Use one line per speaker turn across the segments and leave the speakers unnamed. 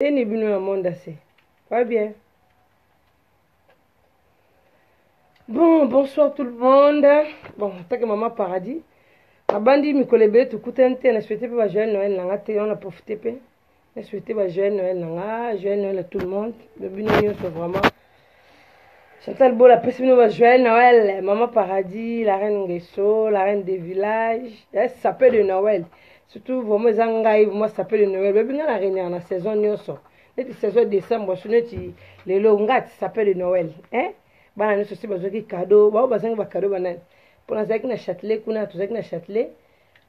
Nini bino na monde ase va bien? Bon, bonsoir tout le monde. Bon, tant que maman paradis abandi mikolo ebele tokutani te, na souhaite mpe ba joyeux Noël na nga te, on a profité mpe na souhaite ba joyeux Noël na nga, joyeux Noël à tout le monde. Bino nyonso vraiment. Chantal Bola apesi bino ba joyeux Noël, maman paradis, la reine Ngeso, la reine des villages, eh, sapin de Noël. Surtout vraiment eza ngai vraiment sapin de Noël. Babi nga na regnaka na saison nyonso. Neti saison décembre, so neti lelo nga ti sapin de Noël, hein? Bana nyonso si bazwaki cadeau, bao bazangi ba cadeau banani. Mpo nazalaki na Châtelet kuna, tozalaki na Châtelet,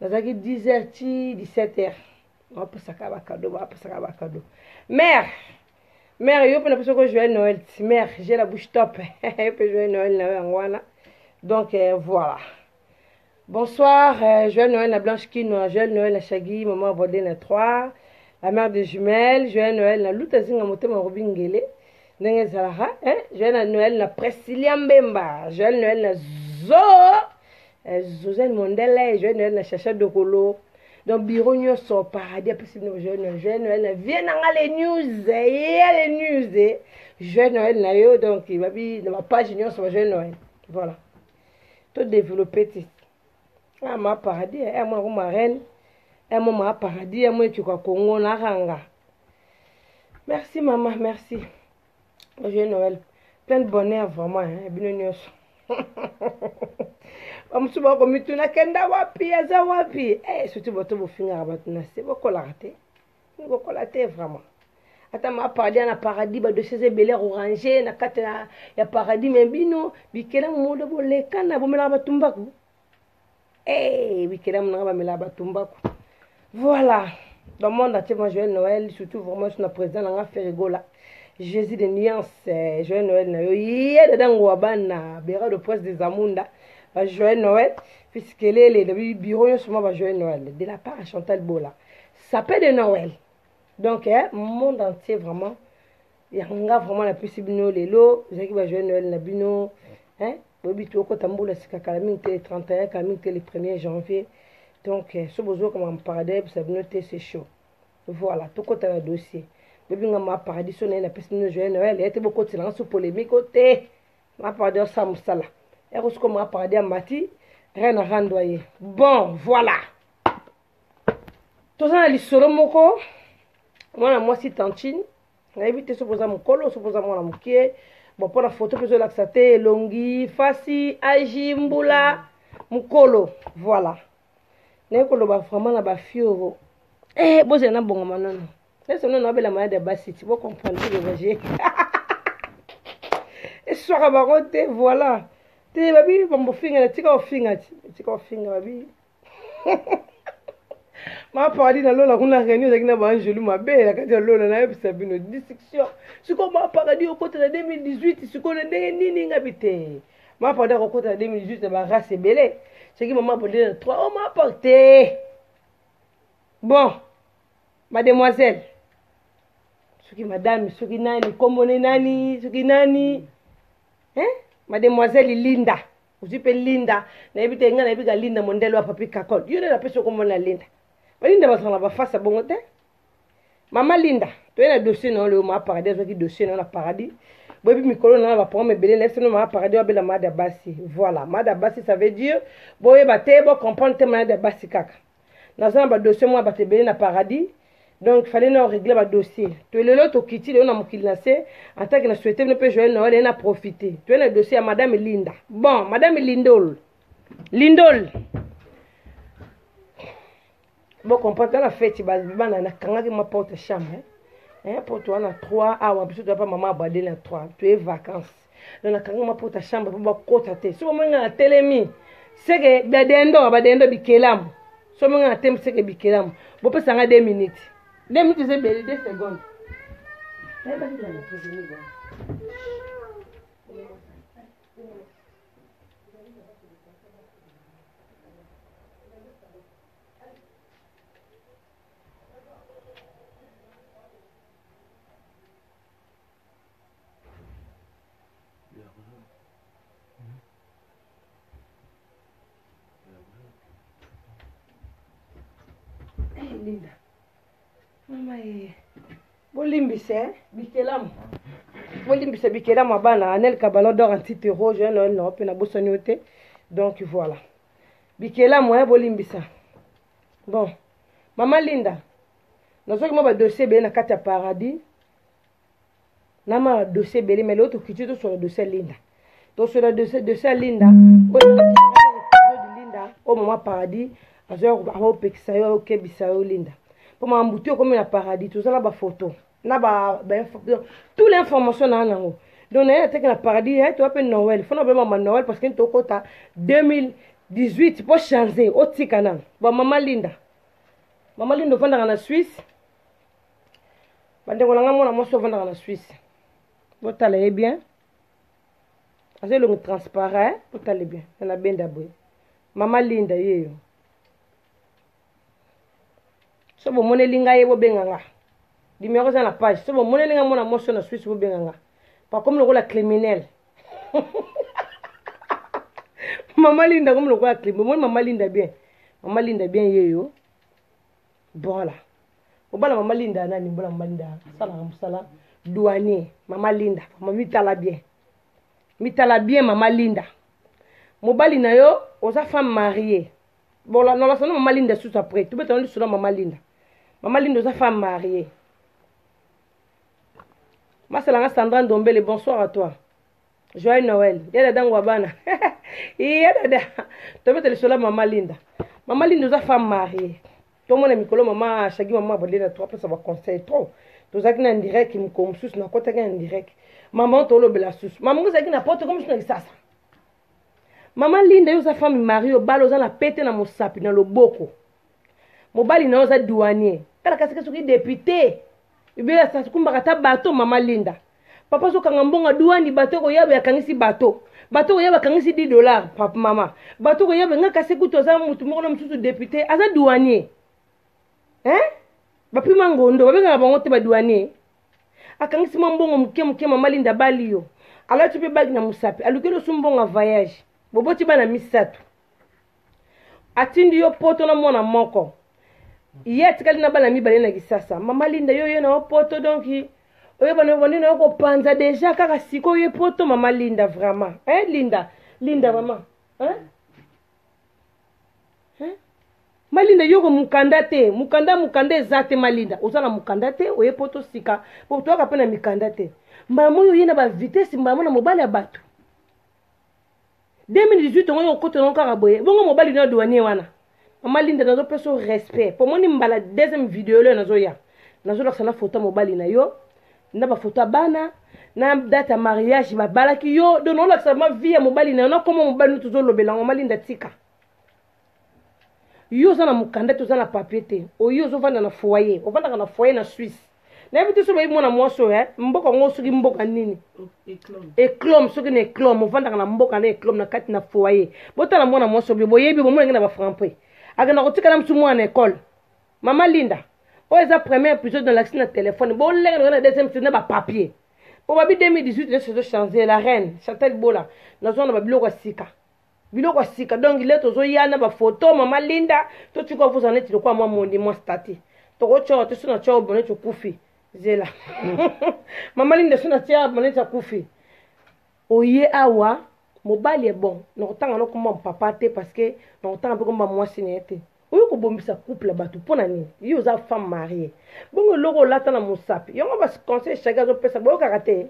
nazalaki 10h ti 17h. Bapesaka ba cadeau, bapesaka ba cadeau. Mère, mère yo mpe napesi oko joyeux Noël ti mère, j'ai la bouche top. Yo mpe joyeux Noël na yo yango wana. Donc voilà. Bonsoir, joyeux Noël na Blanche Kino, joyeux Noël na Shaggy, maman Bodé na 3, la mère des jumelles, joyeux Noël na Luta Zinga Motema Robi Ngele, ndenge ezalaka, hein? Joyeux Noël na Priscilla Mbemba, joyeux Noël na Zo, Zozane Mondele, joyeux Noël na Chacha Dokolo. Donc bureau nyonso paradis apesi bino joyeux Noël, joyeux Noël na vie na nga les news, ya les news, eh. Joyeux Noël na yo, donc babi na ba page nyonso ba joyeux Noël. Voilà. To développer ti. Ah ma paradis, eh moi ma reine, eh moi ma paradis, eh moi tu kwa Congo na ranga. Merci maman, merci. Joyeux Noël. Plein de bonheur vraiment, hein, bino nyonso. Bamusu bakomituna kenda wapi, aza wapi? Eh surtout bato bofingaka bato na se, bokolaka te. Bokola te vraiment. Ata ma paradis na paradis ba dossiers ebele orange na kati ya paradis, mais bino bikela modo bolekana bomelaka batumbaku. Eh bikela monanga bamelaka batumbaku. Voilà. Dans le monde entier, moi, joyeux Noël, surtout vraiment sur notre président Nanga Ferrigola. Jésus de nuance, joyeux Noël na yo. Yé dada ngwabana, Bera de Prince des Amunda. Ba joyeux Noël, puisque les les bureau yo souvent ba joyeux Noël de la part à Chantal Bola. Sapin de Noël. Donc eh, monde entier vraiment yanga vraiment na pesi bino lelo, ezalaki ba joyeux Noël na bino, hein? Boyebi tokota mbula sika kala mingi te le 31, kala mingi te le 1er janvier. Donc so bozoka ma paradis bisa bino te, c'est chaud. Voilà, tokota na dossier. Boyebi nga ma paradis so na ye na pesi bino joyeux Noël, ete bokotela nga so polémique te. Ma paradis sa musala. Ya ko siko ma paradis amati, reine rando ye. Bon, voilà. Toza na lisolo moko mwana mwasi tantine, nayebi te soki oza mokolo soki oza mwana mokie. Bon, mpona photo mpe ezolakisa te elongi, fasi, agi, mbula, mokolo. Voilà. Naye koloba vraiment na bafioro. Eh, bozela na bongama nono. Nese nono abela malade ya basi ti, bo comprendre te baje. Eswaka bango te, voilà. Te babi bambofinga, tika ofinga ti, tika ofinga babi. Ma paradis na lola kuna réunion ezalaki na baangelu mabe na kati ya lola, nayebisa bino discussion. Sikoyo ma paradis okota na 2018, sikoyo na ndenge nini ngabi te. Ma paradis akokota na 2018 na ba race ebele. Soki mama abondeli na 3, oh ma porte. Bon, mademoiselle, soki madame, soki nani, kombo ne nani, soki nani, hein? Mademoiselle Linda. Ozwi mpe Linda, nayebi te, ngai nayebi ka Linda mondele wa papi Kakol. Yo nde napesi yo kombo na Linda. Ba Linda bazalaka na ba face ya bongo te. Mama Linda, toye na dossier na yo lelo, ma paradis azwaki dossier na yo na paradis. Boyebi mikolo na ba programme ebele na biso ma paradis abela malade ya basi. Voilà, malade ya basi ça veut dire boyeba te, bo comprendre te malade ya basi kaka. Naza na ba dossier mwa bato ebele na paradis. Donc fallait na régler ba dossier. To lelo to kiti lelo na mokili na se en tant que na souhaiter bino pe joyeux Noël et na profiter. To na dossier ya madame Linda. Bon, madame Lindol. Lindol. Bon comprendre la fête ba bana na kangaki ma porte chambre. Hein, porte wana 3 awa biso to pa maman abadeli na 3. To est vacances. Donc na kangaki ma porte chambre po ba kota te. So mo nga na telemi. C'est que badendo badendo bikelamu. So mo nga na telemi c'est que bikelamu. Bo pesa nga 2 minutes. 2 minutes c'est belé 2 secondes. Eh ba c'est la prévenir bon. Hey, Linda. Mama, eh. Bolimbisa eh, bikelamu. Bolimbisa bikelamu ya bana Anelka Ballon d'Or anti-terro, joyeux Noël na mpe nabosani yo te. Donc voilà. Bikelamu eh, bolimbisa. Bon, Mama Linda, nazwaki mwa ba dossier ebele na kati ya paradis. Na ma dossier ebele mais lelo tokiti tosola dossier ya Linda. Tosola dossier dossier ya Linda. Oyo Linda, oyo mama paradis azwa akopekisa yo akokebisa yo Linda. Mpo mama mbutu ekomi na paradis toza na ba photo na ba, ba tout l'information na nango. Donc naye ateke na paradis ye toya mpe Noël. Fona mpe mama Noël parce que tokota 2018 po changer otika nano. Bon mama Linda. Mama Linda ofandaka na Suisse. Bandeko na nga mwana mwasi ofandaka na Suisse. Botala ye bien. Aza elongi transparent, botala bien. Na benda boye. Mama Linda yeyo. So bomoneli ngai ye bobenga nga. Numéro eza na page. So bomoneli ngai mwana mwasi na Suisse bobenga nga. Pakomi lokola criminel. Mama Linda komi lokola criminel. Bomoni Mama Linda bien. Mama Linda bien yeyo. Voilà. Obala Mama Linda nani? Mbola Mama Linda asalaka mosala douanier. Mama Linda, mama mitala bien. Mitala bien Mama Linda. Mobali na yo oza femme mariée. Bon, la, la Mama Linda sous après. Tu peux te sur Mama Linda. Mama Linda oza femme mariée. Masalanga Sandra Ndombele, bonsoir à toi. Joyeux Noël. Ya dada ngwabana. Ya dada. Tobeta lisolo Mama Linda. Mama Linda oza femme mariée. Tomona mikolo mama Shagi mama Adeline trop apesa ba conseil trop. Tozalaki na direct mokolo mosusu nakotaki na direct. Mama tolobela susu. Mama ozalaki na poto komi na kisasa. Mama Linda yo oza femme mariée obala oza na pete na mosapi na loboko. Mobali na yo oza douanier. Tala kasi soki député. Biblia kumbaka ata bato mama Linda. Papa azokanga mbongo douane bato koyaba akangisi bato. Bato koyaba akangisi 10 dollars papa mama. Bato koyaba nga kasi kutu aza mutu moko na mosusu député aza douanier. Hein? Bapima ngondo babengaka bango te ba douanier. Akangisi mwa mbongo moke moke mama Linda bali yo. Alati mpe bagi na mosapi alukeli osu mbongo ya voyage. Boboti bana misato. Atindi yo poto na mwana moko. Ye atikali na bana mibale na Kisasa. Mama Linda yo ye na yo poto donc oyeba na bandi na yo kopanza deja kaka sikoyo ye poto mama Linda vraiment. Hein Linda? Linda mama. Hein? Hein? Malinda yoko mukanda te, mukanda mukanda eza te Malinda. Oza na mukanda te, oye poto sika. Po toyaka pe na mikanda te. Mbala moyo ye na ba vitesse mbala mona mobali ya bato. 2018 ngo okota ngo kaka boye. Bongo mobali na douanier wana. Mama Linda nazo pesa respect. Po moni mbala deuxième vidéo leo nazo ya. Nazo lakisa na photo mobali na yo. Na ba photo bana na date ya mariage babalaki yo. Donc nolakisa ma vie ya mobali na yo na koma mobali no tozolobela ngo Malinda tika. Yo oza na mokanda te, oza na papier te. Oyo ozovanda na foyer, ovandaka na foyer na Suisse. Nayebi te soki bayebi mwana mwasi oyo, mboka yango soki mboka nini? Eclome, soki na Eclome, ovandaka na mboka na Eclome na kati na foyer. Botala mwana mwasi oyo, boyebi bomona nge na ba franc-prix. Akenda kotika na mosu mwana na école. Mama Linda, oyo eza premier épisode na lakisi na téléphone. Bolenga na deuxième épisode na ba papier. Po babi 2018 nyonso ezo changer la reine Chantal Bola nazwa na ba biloko ya sika. Biloko ya sika donc le tozoya na ba photo mama Linda totika ovuza neti lokola mwa mondi mwa statut. Tokotyaka te so na tya obo neti okufi. Zela. Mama Linda so na tya obo neti akufi. Oye awa mobali est bon. Nakotanga no komba papa te parce que nakotanga mpe komba mwasi na ye te. Oyo kobombisa couple ya bato mpo na nini? Yo oza femme mariée. Bongo eloko olata na mosapi. Yango ba conseil Shagi azopesa boyokaka te.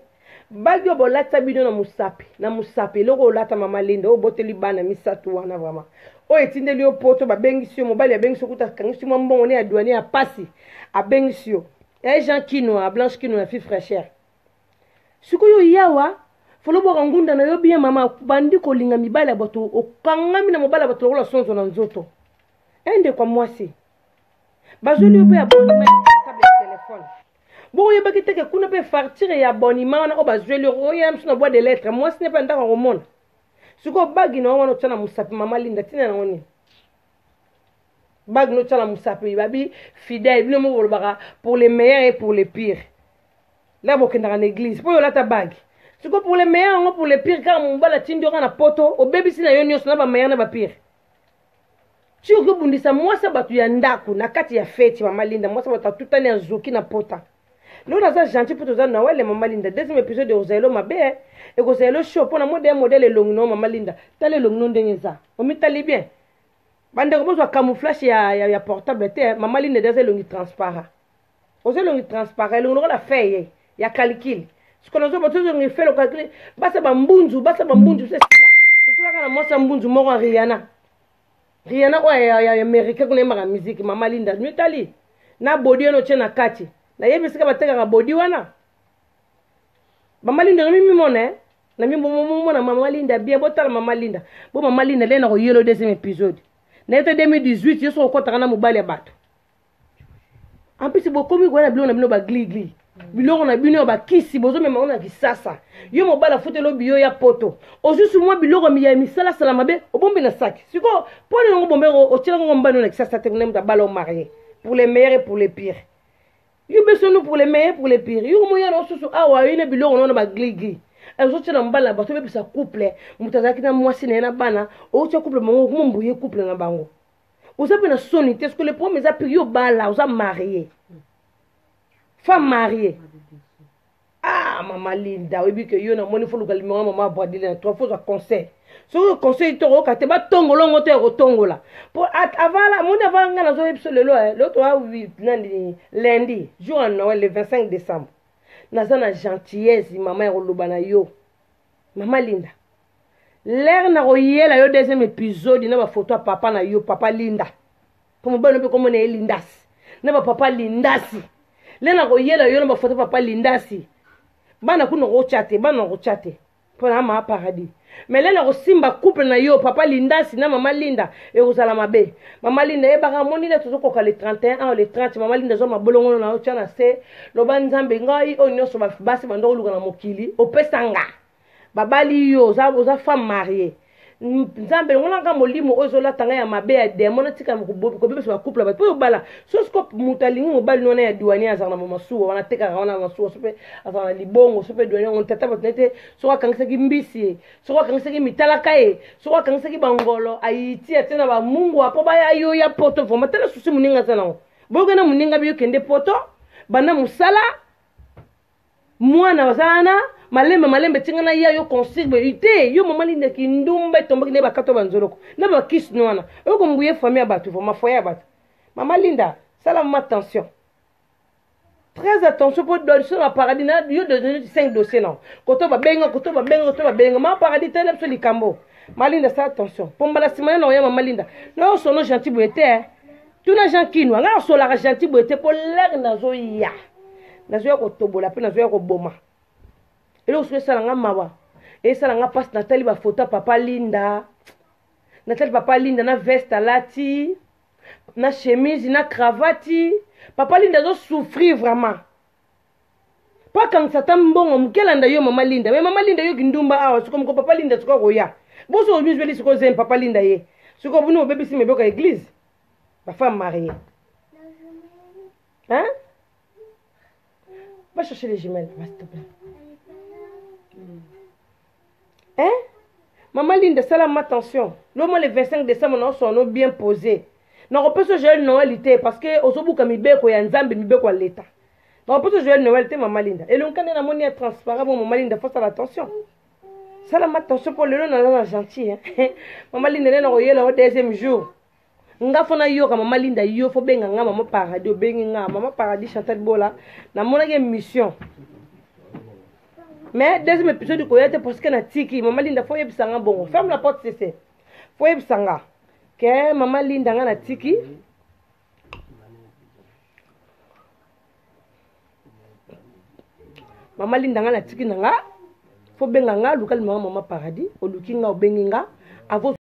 Bagi oyo bolatisa bino na mosapi, na mosapi eloko olata mama Linda oyo oboteli bana misato wana vraiment. Oyo etindeli yo poto babengisi yo mobali abengisi yo kuta akangisi mwa mbongo ne ya douanier ya pasi abengisi yo. Eh Jean Kinwa, Blanche Kinwa ya fille fraîcheur. Sikoyo yawa folo bwaka ngunda na yo bien mama bandi kolinga mibali ya bato okangami na mobali ya bato lokola sonzo na nzoto. Ndeko mwasi. Bazweli yo pe abonnement ya portable ya téléphone. Bongo oyebaki te ke kuna pe facture ya abonnement wana oyo bazweli yo oya miso na boîte de lettres mwasi ne pe ndako akomona. Sikoyo bagi na yo wana otya na mosapi mama Linda tina nango nini? Bagi no otya na mosapi babi fidèle bino moko bolobaka pour les meilleurs et pour les pires. La bokendaka na église po yo olata bagi. Sikoyo pour les meilleurs yango pour les pires kaka mobali atindi yo kaka na poto obebisi na yo nyonso na ba meilleurs na ba pires. Ti oki obundisa mwasi ya bato ya ndako na kati ya feti mama Linda mwasi ya bato atutani azoki na pota. Lelo naza gentil mpo toza Noël mama Linda. Deuxième épisode ekozala elo mabe eh. Ekozala elo show mpo na mode ya modèle elongi no mama Linda. Tala elongi no ndenge eza. Omitali bien. Bandeko bozwa camouflage ya, ya, ya portable te. Eh. Mama Linda eza elongi transparent. Oza elongi transparent, elongi lokola feuille ya calcul. Sikoyo nazo bato elongi feuille lokola calcul. Basa ba mbunzu, basa ba mbunzu se sila. Totikaka na mwasi ya mbunzu moko ya Rihanna. Rihanna oyo ya, ya, ya Amerika kuna yembaka musique mama Linda mitali na body wana otie na kati nayebi esika batekaka body wana mama Linda na mimimona eh? na mimomona mama Linda bien botala mama Linda bo mama Linda nde na koyelo deuxième épisode na ye te 2018 yo soki okotaka na mobali ya bato en plus bokomi koya na biloko na bino bagligli biloko na bino ya bakisi bozomema ngo na kisasa yo mobali afuteli obiyo ya poto ozwi su mwa biloko ya misalasala mabe obombi na saki sikoyo mpo nini yango bombe otyelaka ngo mobali na kisasa te kuna moto abala omarie pour les meilleurs et pour les pires yo beso nous pour les meilleurs pour les pires yo moya na osusu awa yo na biloko na wana bagligli ezotia na mobali na bato obebisa couple moto azalaki na mwasi na ye na bana ootya couple bango okomombuye couple na bango oza mpe na soni te soki le problème eza pire yo bala oza marie femme marie ah mama linda oyebi ke yo namoni fo luka limero mama bradile na toi fo ozwa conseil soki conseil te okoyoka te batongola yango te ya kotongola mpo avant la moni avant ngai nazoyebi biso lelo eh, lelo toa nani lundi jour ya noël le 25 décembre naza na gentillesse mama ya koloba na yo mama linda lere nakoyela yo deuxième épisode na bafoto ya papa na yo papa linda mpo mobali no mpe komona ye lindasi na bapapa lindasi lere nakoyela yo na bafoto ya papa lindasi bana kuna okotya te bana okotya te mpo na maa paradis mais lere nakosimba couple na yo papa lindasi na mama linda ekozala mabe mama linda yebaka moni nde tozokoka le 31 awa le 30 mama linda azwa mabolongono na yo tya na se loba nzambe ngai oyo nyonso basi banda koluka na mokili opesa nga babali yo oza, oza femme mariée nzambe longola nga molimo oyo ezolata ngai ya mabe ya demo natika kobebisa bacouple ya bato mpo obala so siko moto alingi mobali wana ya douanier azalaka na masuwa wana atekaka wana masuwa so mpe azalaka na libongo so mpe douanier yango tata bato na ye te soki akangisaki mbisi ye soki akangisaki mitalaka ye soki akangisaki bangolo ayiti atie na bamungwa mpo baya yo ya poto vraimen tala susi moninga aza nango boyokana moninga biyo kende poto banda mosala mwana aza wana malembe malembe tinga na ya yo consigne te yo mama linda kindumba etombaki na bakato banzoloko na bakisi no wana oyo kombuye famille ya bato vraiment foyer ya bato mama linda sala mama attention très attention mpo dossier na paradis na yo donne 5 dossier na koto babenga koto babenga koto babenga mama paradis tala biso likambo malinda sala attention mpo mbala nsima na oya mama linda na osono gentil boye te tuna jean kinwa ngai nasolaka gentil boye te mpo lere nazoya nazoya kotobola mpe nazoya koboma eloko soki esala nga mawa esala nga mpasi natali bafoto ya papa linda natali papa linda na veste alati na chemise na cravati papa linda azosouffrir vraiment mpo akangisa ata mbongo moke alanda yo mama linda me mama linda yo kindumba awa siko moko papa linda siko akoya boso omizweli siko zemi papa linda ye siko bino obebisi miboko ya eglise bafemme marie hein va chercher les jumelles là-bas s'il te plaît hein mama linda sala ma attention lomo le 25 décembre na osono bien posé nakopesa joel noel te parce que ozobuka mibeko ya nzambe mibeko ya leta nakopesa joel noel te mama linda elongi nde namoni ya transparent bo mama linda fo sala attention sala ma attention mpo lelo naza na gentil hein? mama linda nde nakoyela o deuxième jour nga fo nayoka mama linda yo fo benga nga mama paradis obengi nga mama paradis chantal bola namonaki émission mais deuxième épisode koya te parce que natiki mama linda fo oyebisa nga bongo ferme la porte cc fo oyebisa nga ke mama linda nga natiki mama linda nga natiki na nga fo benga nga luka limanga mama paradis oluki nga obengi nga avo.